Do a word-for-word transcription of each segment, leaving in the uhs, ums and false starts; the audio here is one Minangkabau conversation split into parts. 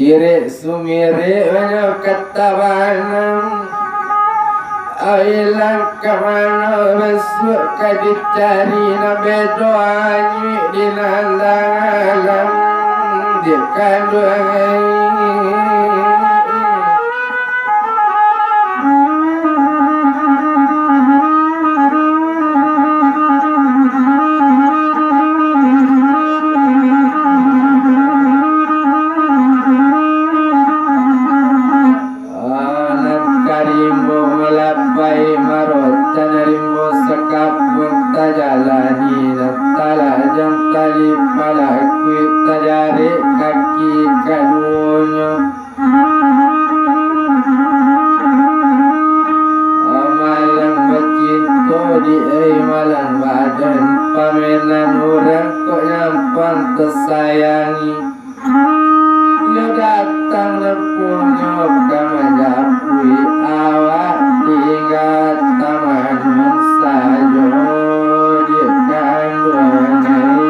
Irik sumirik banyak kata banam. Ilang ka mano basuak ka dicari, nan bedo anyuik di nan dalam, di kanduang ai. Anak karimbo malapai, marotan rimbo sakapun, tajalani nan talajang, tali palakuik, tajarek kaki kaduonyo. Malang bacinto di ai, malang badan pamenan, urang kok nyampang tasayangi. Iyo datang nan punyo ka manjapuik awak, tingga tamanun sajo di kanduang ai.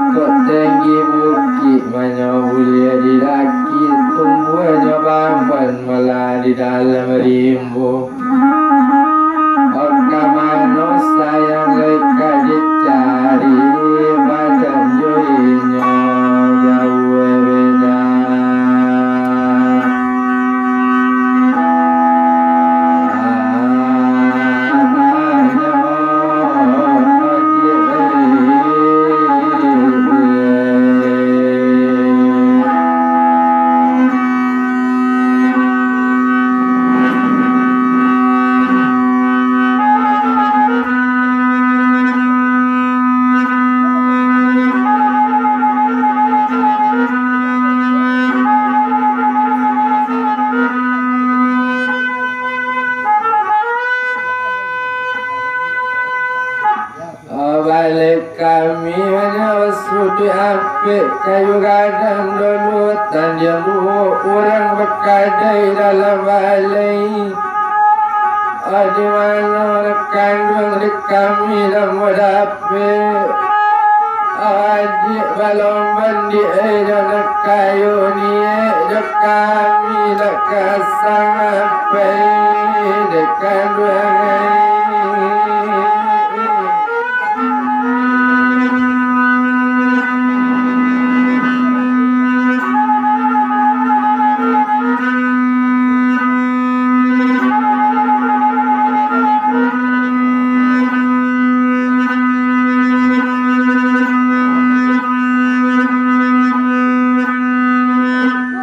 Kok tenggi bukik manyo buliah didaki, tumbuahnyo bamban malah di dalam rimbo. Ka mano sayang lai ka dicari, badan jo inyo jauah beda. Baleh kami banyak basuduik ampek kayu gadang dulu, tandiang duo urang bakadai dalam balai. Di mano nan kanduang di kami nan badapek, adiak balomban di ai jo nan kayo niaik jo kami nak ka sampai di kanduang ai.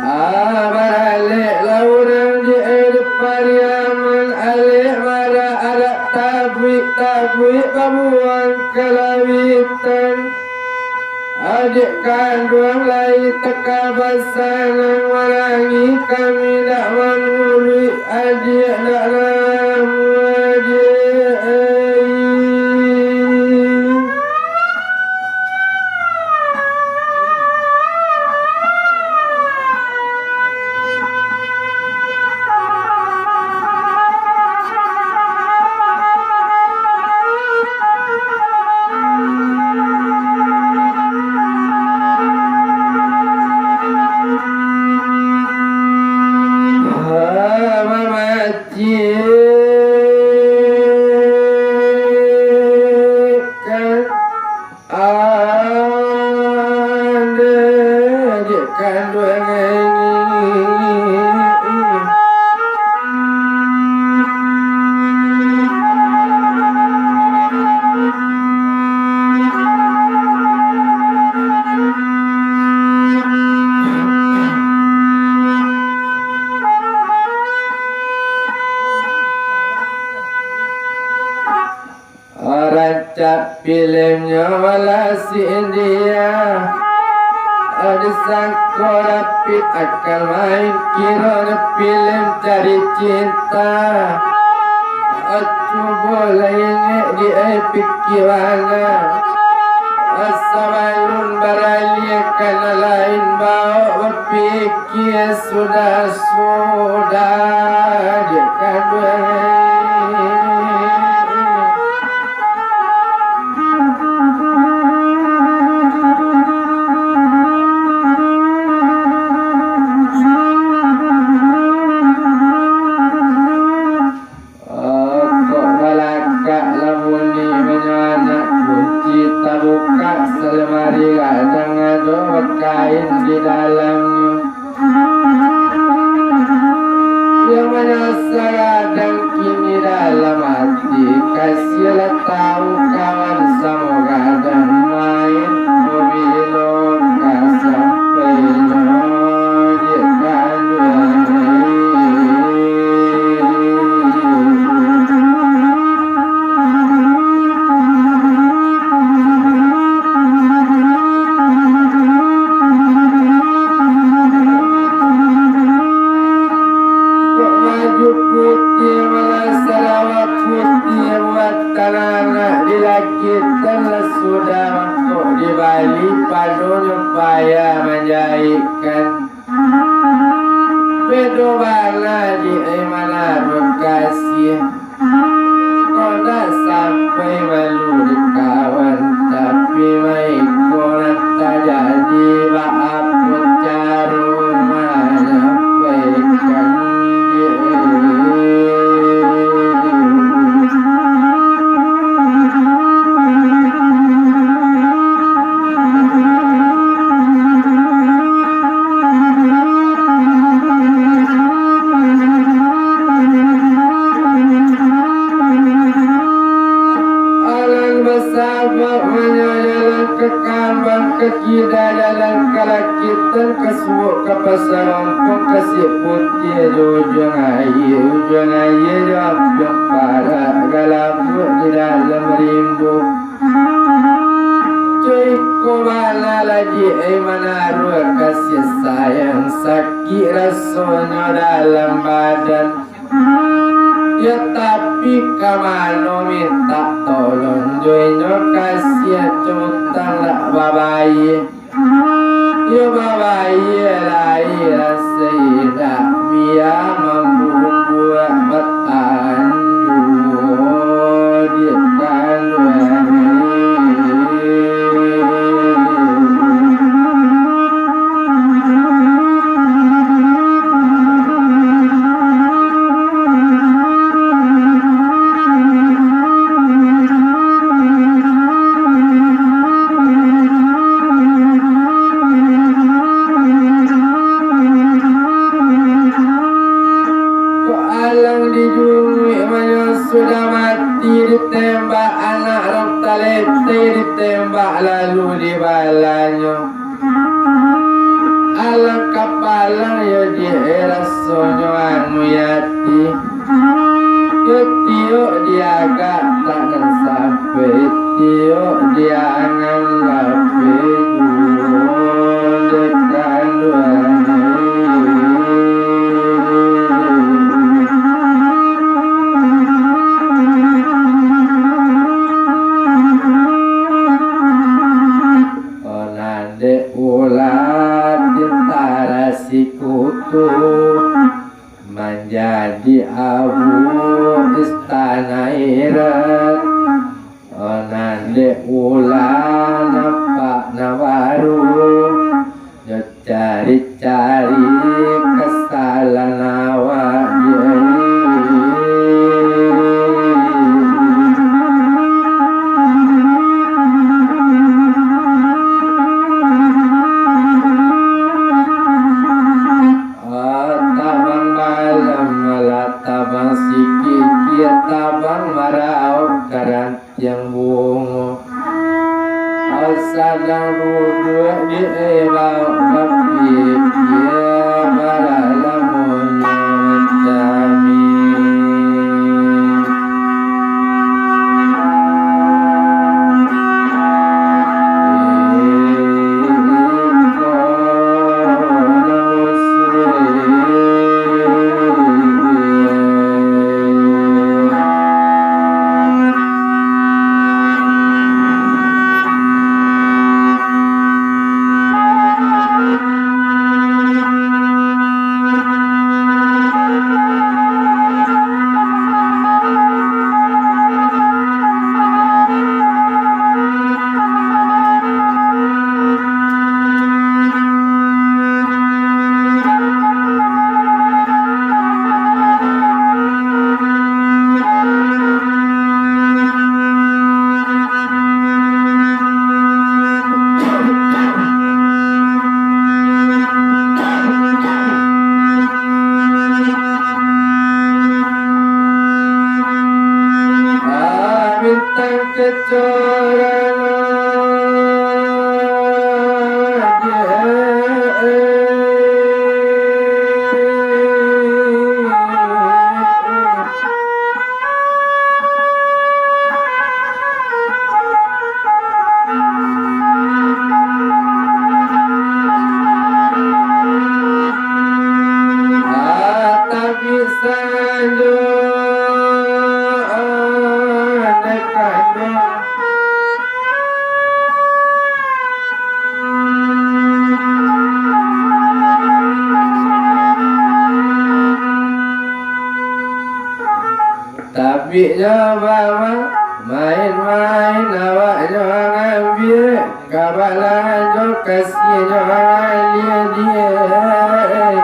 Ah, baraleklah urang di ai di Pariaman, alek bara arak tabuik-tabuik babuang ka lawitan. Adiak kanduang lai takabasa nan marangi kami, dak manguluik adiak dak namuah adiak ai. Ande di kanduang ai. Rancak filimnyo lah si India. Disangko Rafiq akan main, kironyo filim cari cinta. Cubo lah ingek di ai pikia bana. Sabalun baralih ka nan lain, baok bapikia sudah-sudah di kanduang ai. Yang manyasa gadang kini dalam ati, kasiah lah tahu kawan samo gadang main, mobilo ka sampai lo di kanduang. Kok baju putiah, malah salawar putiah, buatan anak dilakikan lah sudah, kok dibali padonyo payah manjaikkan. Bedo bana di ai manaruah kasiah. Kok ndak sampai malu di kawan, tapi maiko nan tajadi, baapo caro manyampaikan di ai. Alan basabak manyajalan ka kambang, ka kida jalan ka lakitan, ka suok ka pasa rompong, ka sik putiah jo ujuang aia, ujuang aia jo ampiang parak, galabuak di dalam rimbo. Ciko bana lah di ai manaruah kasiah sayang, sakik rasonyo dalam badan. Yo tapi ka mano mintak tolong jo inyo, kasiah cutang dak babayia. Yo babayia lai rasai dak bia mambubuak batanju di kanduang. Kok alang dijunguik manyo sudah mati ditembak, anak rang talete ditembak lalu dibalanyo. Alang kapalang yo di rasonyo anu yati. Yo tiok diagak tak nan sampai, tiok diangan lapeh juo dek kanduang. Nan dek ulah tintara sikutu, manjadi abu istana irat. Nan dek ulah nampak nan baru, jo cari-cari kasalahan awak di. Oh, tabang malam, malah tabang sikik, tabang marauk karan tiang bungo. Sadang duduak di elok, bapikia bara lamonyo macam ni. Tapi sajo andai kata Tabiknyo bama-, main-main, awaknyo ngambiak, kabalangan jo kasiah jo ngambiak.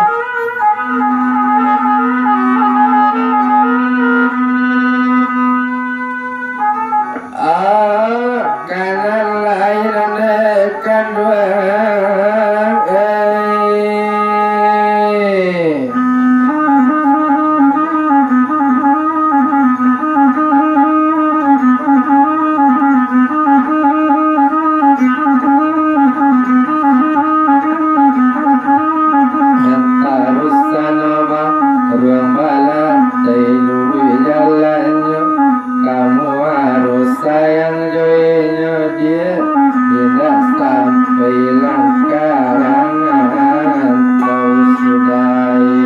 Ah, kanan lain dek kanduang, eh. Tarusan ruang bala, tai luruih jalannyo, kamu harus sayang jo inyo, diak, indak sampai langkah rantau sudahi.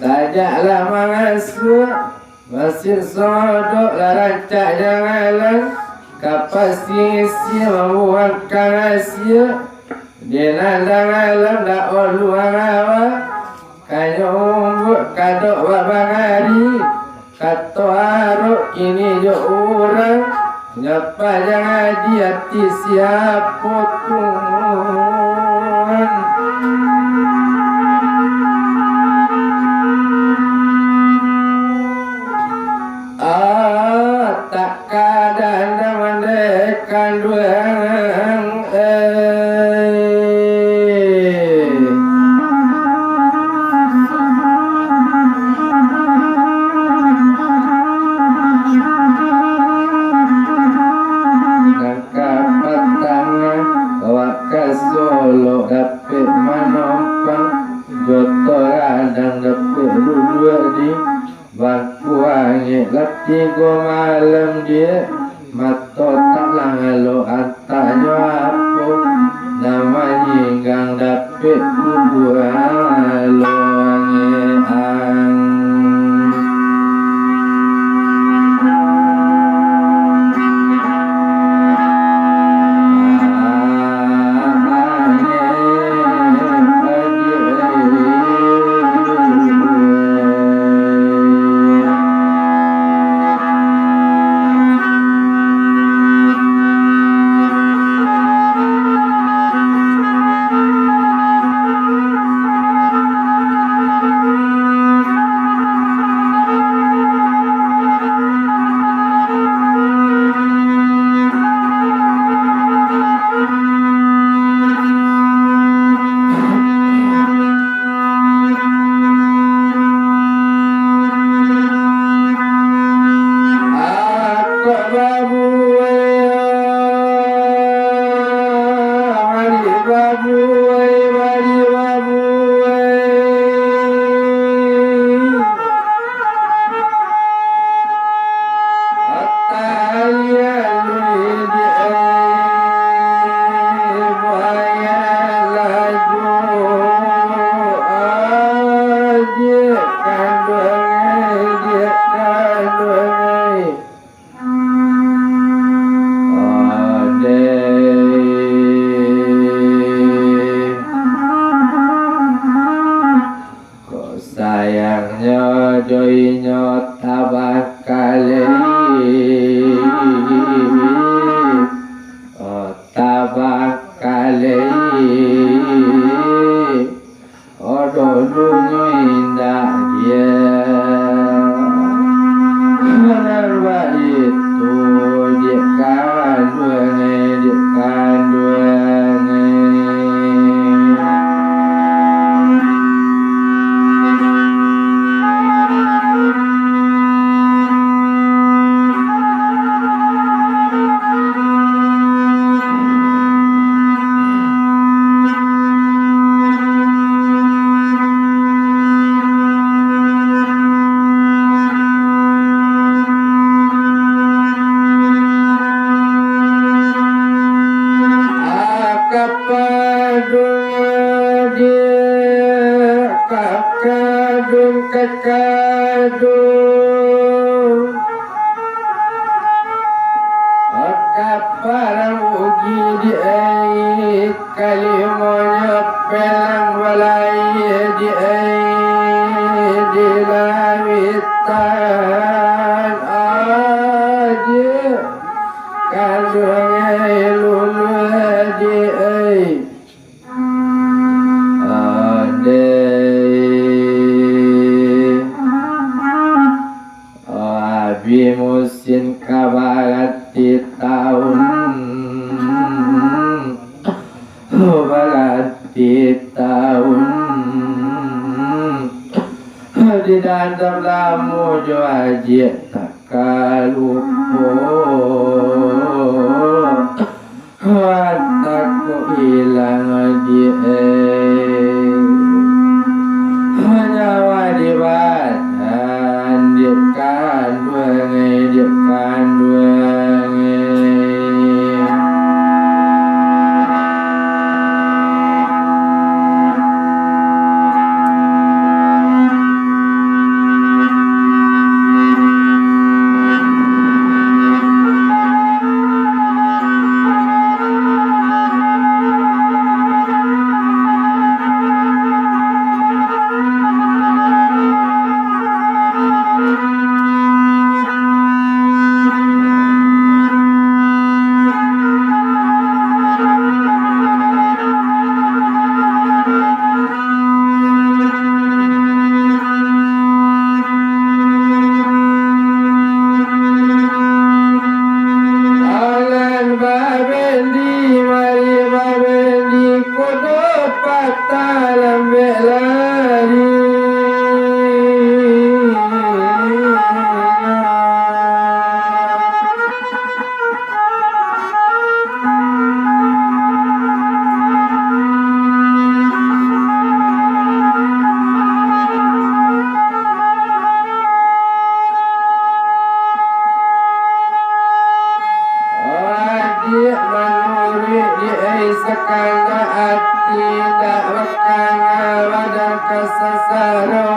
Sajak lah mangasuah, masin sodok lah rancak jangalan, kapasi isi mambuangkan asia, di nan jangalan dak oluang awak, kanyo umbuak kadok babangari, kato arok kini jo urang, nyapa jangalan di ati siapo pun. Ah, tak kadang-kadang mandeh kanduang, eh. Nan kapatang, wak ka Solok dapek manompang, jo toradang dapek duduak di bangku angek lah tigo malam, diak, mato tak lah alo antaknyo apo, nan manyinggang dapek kubuang lo angek ang. Babuai, bari babuai. Talian di ai, buaya laju. Adiak kanduang ai, adiak kanduang ai. Adai, kok sayangnyo jo inyo tabangkalai, oh, tabangkalai. Odolunyo indak dia. Nan baitu, diak kanduang ai, diak kanduang ai. Kapadung di kakadung, kakadung. Kaparang ugi di ai, kalimonyo pelang balai di ai, di lautan. Adiak kanduang ai, luluah di ai. Adai. Abih musim ka baranti taun. Baranti taun. Di dandam lamo jo ajiak tak ka lupo. Takok ilang di ai. Nyawa di badan, diak kanduang ai, diak kanduang ai. Alan babendi, mari babendi, kudo patah lambek lari. Adiak manuruik di ai sakandak ati, indak bakana badan ka sasaro.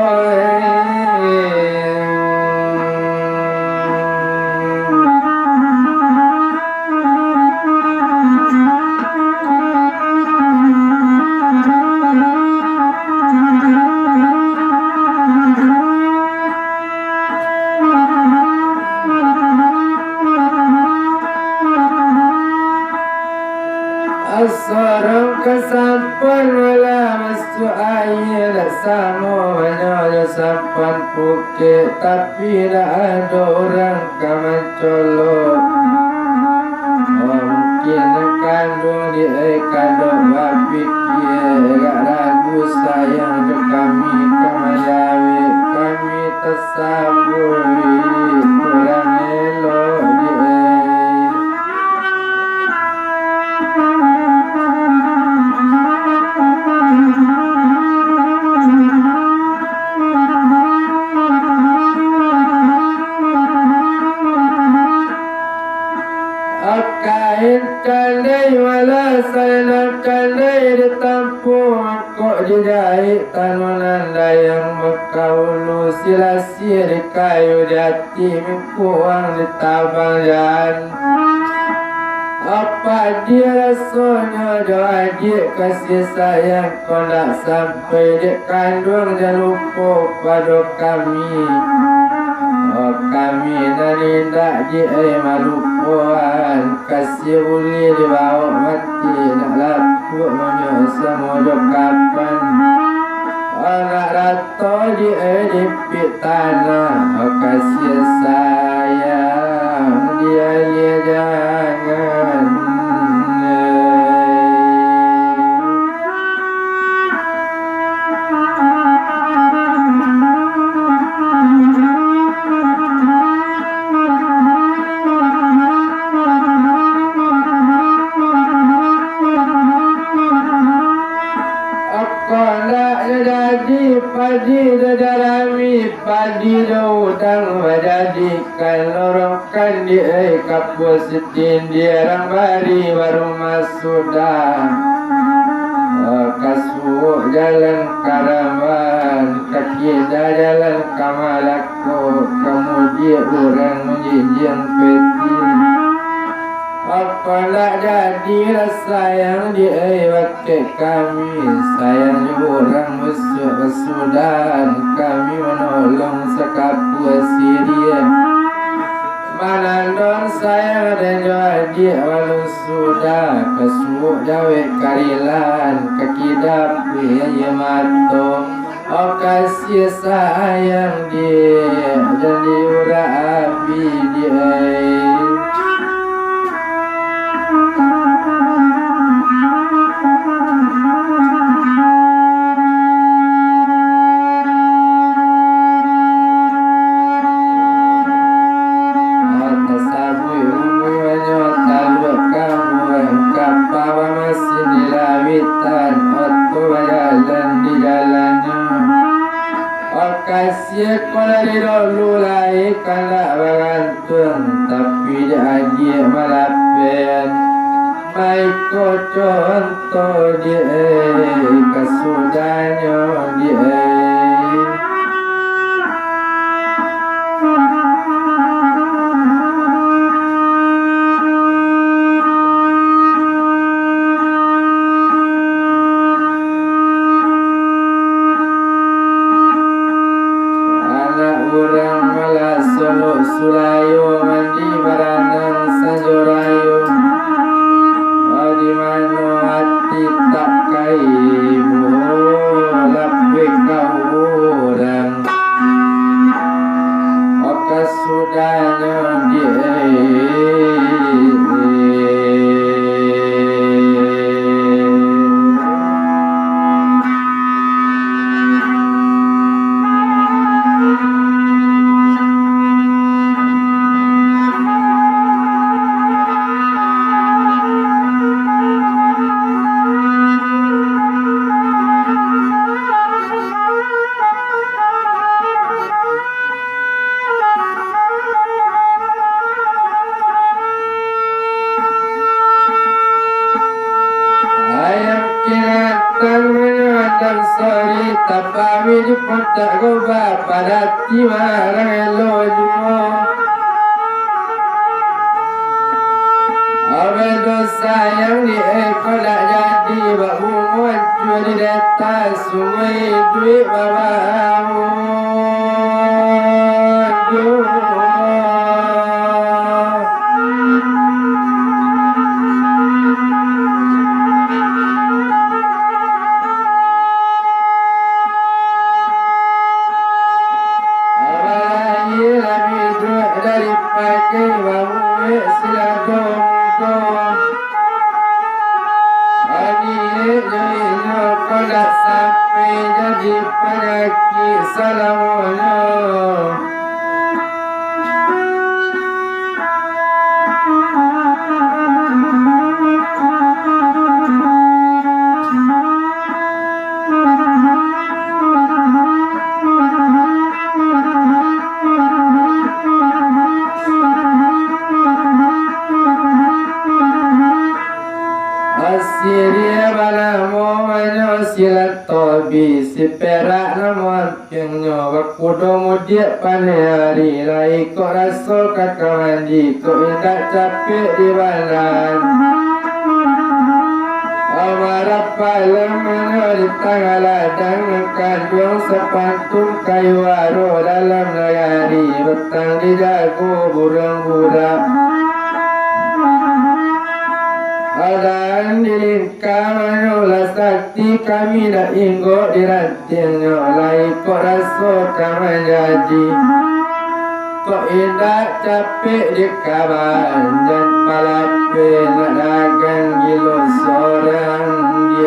Asorong ka sampan, walah masuak aia, dak samo banyo jo sampan pukek, tapi dak ado urang ka mancolok. Mungkin kanduang di ai kadok bapikia, agak ragu sayang jo kami ka manjawek, kami tasabuik kurang elok di ai. Ditampuang mangkok dijaik, tanunan dayang bakaulu, silasih di kayu jati, mingkuang di tabang jan. Apak dia rasonyo jo adiak kasih sayang, kok ndak sampai dek kanduang jan lupo pado kami. Oh, kami nan indak di ai malupoan, kasih ulih dibawok mati, nak lapuak monyo samo jo kapan. Anak rato di ai dipik tanah, kasih sayang di aia jangan. Kok ndak jadi padi jo jarami, padi jo udang bajadi. Kan lorongkan di ai kapua sitindih, rang bari barumah sudah. Ka suok jalan ka ramban, ka kida jalan ka Malako, ka mudiak urang manjinjiang peti. Apo ndak jadilah sayang di ai bakeh kami, sayang jo urang basuak basudahan, kami manolong sakapua siriah. Manandon sayang den jo adiak, walau sudah ka suok jawek karilaan, ka kida api aia mato. Oh, kasih sayang di, jan diurak abih di ai. Tasabuik umua nyo taluak kamuan, kapa bamasin di lawitan, oto bajalan di jalannyo. Okasiah ko dari dulu lai kandak bagantuang, tapi di adiak malapean. Baiko contoh di ai, kasudahnyo di ai. Anak urang malah solok sulayo, mandi baranang sanjo rayo. Di mano ati tak kaibo, lapuih ka urang. Mako sudahnyo di Ayam kinatang manyandang sori, tapawi di puncak goba, padati marang elo juo. Abe dosa yang di eko nak jadi, bak bungo ancua di deta, sumui duit babawo. Apalagi lah hiduik dari pakai bamuek silado mudo. Aniek jo inyo ko ndak sampai jadi panyakik salamonyo. Asiria balamo Namonyo Silatobi, si perak namo ampiangnyo, bakudo mudiak paneh ari, lai kok raso ka kamandi, kok indak capek di badan. Amarah palang nyo di tangah ladang, nan kanduang sapantun kayu aro dalam nagari, batang dijago buruang burak. Adan di Kamanyolah sakti kami nak inggok di rantiangnyo, lai kok raso ka manjadi. Kok indak capek di kaban, jan palapeh nak dagang gilo sorang di.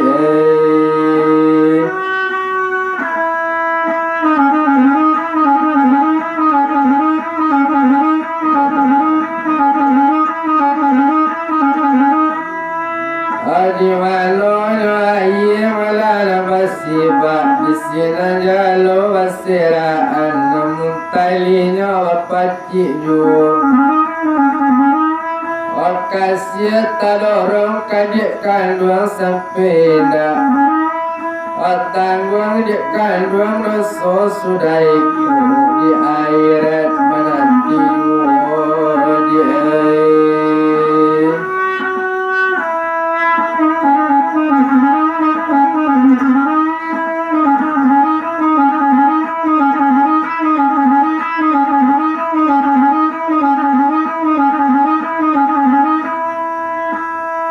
Di manonyo aia malah lah basibak, di sinan jalo baseraan, namun talinyo bapacik juo. Okasiah tadorong ka diak kanduang sampai indak. Tangguang diak kanduang doso sudah iko, di akhirat mananti juo di.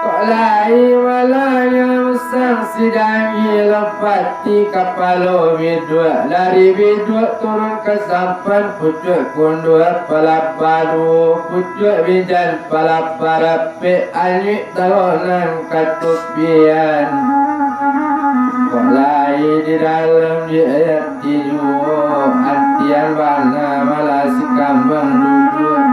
Kok lai malah nyo usang sidang ilo pati kapalo biduak, dari biduak turun ka sampan pucuak kundua palapadu, pucuak bijan palapa rapek anyuik talok nan katupian. Kok lai di dalam di ayat Tigo, antian bana malah si kambang duduak.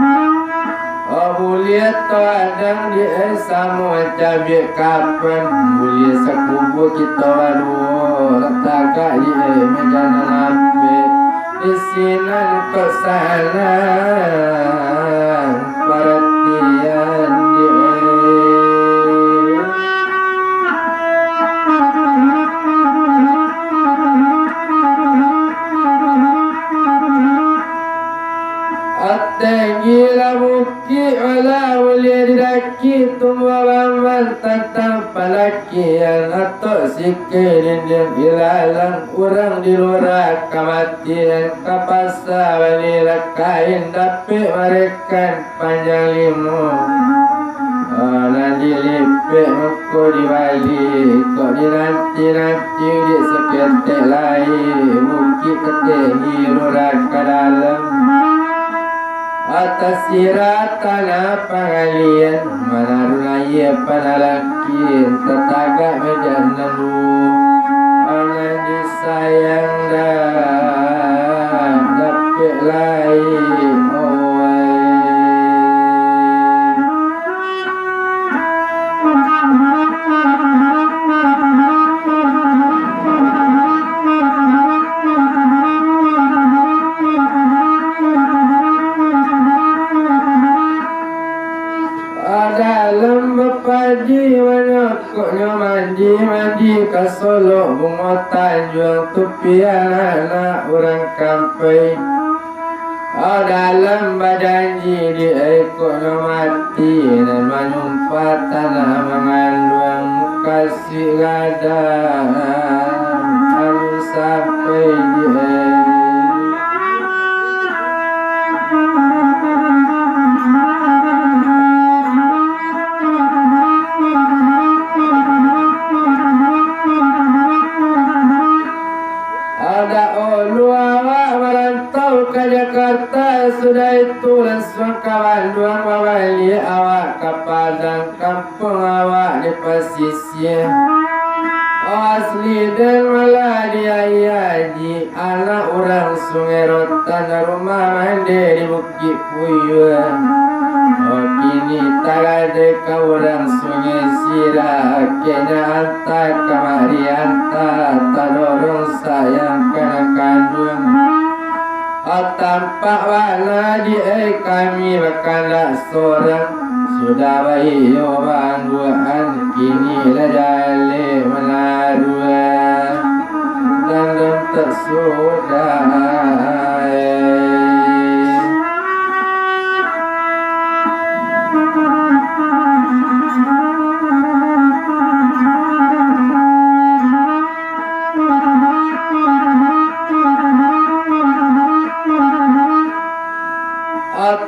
Oh, buliah tadang di es samo cabiak kapan, buliah sakubua kito baduo, lah tagak di es meja nan ampek, di sinan kok sanang paratian di es. Ateh gila bukik, walau buliah didaki, tumbuah bamban tantang palakian, atok sikeh dinding ilalang, urang di lurah kamatian, ka pasa balilah kain, dapek marekan panjang limo. Ah, nan dilipek mako dibali, kok dinanti-nanti di saketek lai, bukik katek di lurah ka dalam. Atas sirah tanah pangalian, manarun aia panalakin, tatagak meja nan duo. Anak disayang dah dapek lai, oi. Dalam bapadi, manyokoknyo mandi, mandi ka Solok Bungo Tanjuang, tupian anak urang kampai. Dalam bajanji, di ekoknyo mati, nan manyumpah tanah manganduang, mukasuik gadang alun sampai di. Adak ulu awak marantau ka Jakarta, sudah itu lansuang ka Banduang, babaliak awak ka Padang, kampuang awak di pasisia. Asli den malah di Aia Aji, anak urang Sungai Rotan, rumah mande di Bukik Puyuah. Oh, kini tagadai ka urang Sungai Sirah, kena anta kamari anta, tadorong sayang ka nan kanduang. Oh, tampak bana di ai kami bakandak sorang, sudah baiyo bana. Buakan kini lah jaleh manaruah, dandam tak sudah.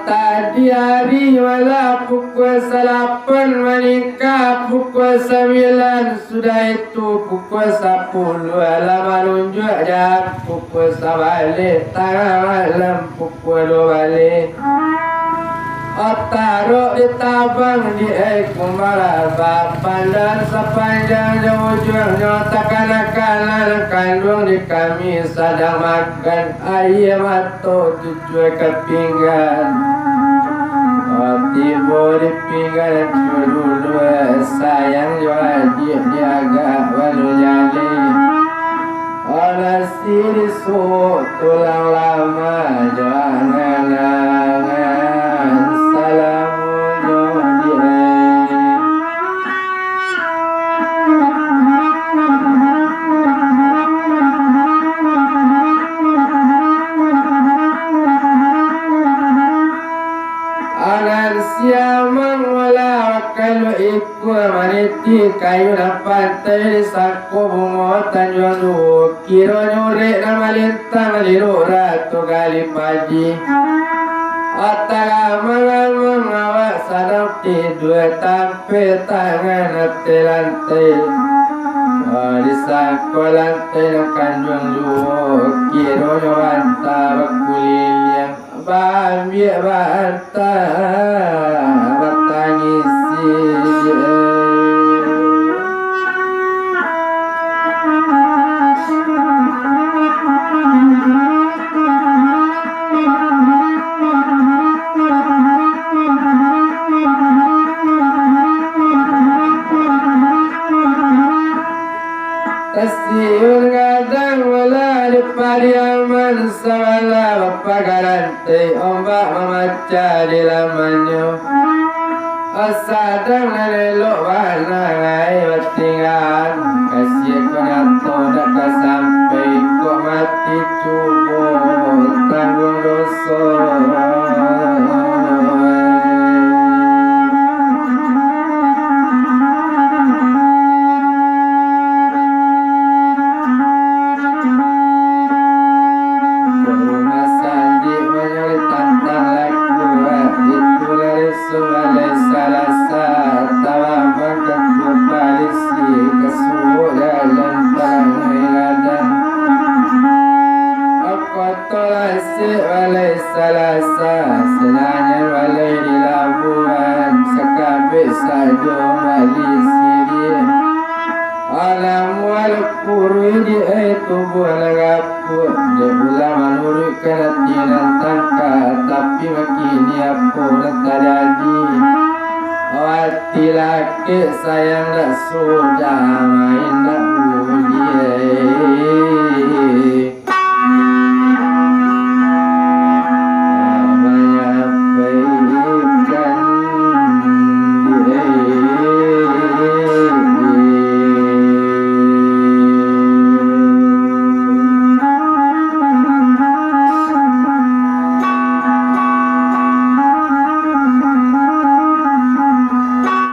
Tadi ari malah pukua salapan maningka pukua sambilan, sudah itu pukua sapuluah lah manunjuak jam, pukua sabaleh tangah malam, pukua duo baleh. Otarok ditabang di ai kumbara, bapandan sapanjang jo ujuangnyo, takanakan anak kanduang di kami sadang makan, aia mato tujuah ka pinggan. Tibo di pinggan dulu, sayang jo adiak diagak baru jaleh. Nasi disuok tulang lama jo angan-angan, salamu jo diai. Anan siamang malah kaluik. Kua maniti kayu nan pantai, di sako bungo Tanjuang Duo, kironyo urek nan malintang, liluk ratu gali padi. Otak amang-amang awak sadang tidua, tampek tangan ateh lantai. Oh, di sako lantai nan kanduang duo, kironyo banta bakuliliang. Baambiak banta, batangisi. Tasiun gadang bola di pariaman, sabalah bapagaran. Teh ombak mamacah di lamannyo, sadang nan elok bana lai batinggaan. Kasiah ko nyato dak ka sampai, kok mati cubo tangguang doso. Rumah sandik manyalih tantang laku, itulah Subalai Salasa, tabang bangka kumpalisi, kasuok dalam palangai gadang. Koto lasik Balai Salasa, sananyo balai di labuahan, sakabek sajo bali siriah. Alam walau kuruih di ai tubuah nan gapuak, dek ulah manuruikkan ati nan tangka, tapi makini apo nan tajadi. Ati lakek sayang dak sudah, main dak budi.